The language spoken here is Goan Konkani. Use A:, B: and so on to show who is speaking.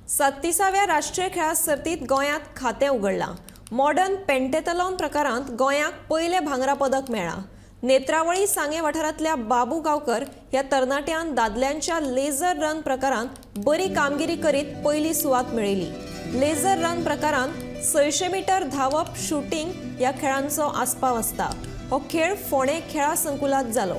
A: 37व्या राष्ट्रीय खेळां सर्तीत गोंयांत खातें उगडलां. मॉडर्न पेंटेथलॉन प्रकारांत गोंयाक पयलें भांगरा पदक मेळ्ळां. नेत्रावळी सांगे वाठारांतल्या बाबू गांवकर ह्या तरणाट्यान दादल्यांच्या लेझर रन प्रकारांत बरी कामगिरी करीत पयली सुवात मेळयली. लेझर रन प्रकारांत 600 मिटर धांवप, शूटिंग ह्या खेळांचो आस्पाव आसता. हो खेळ फोंडें खेळां संकुलांत जालो.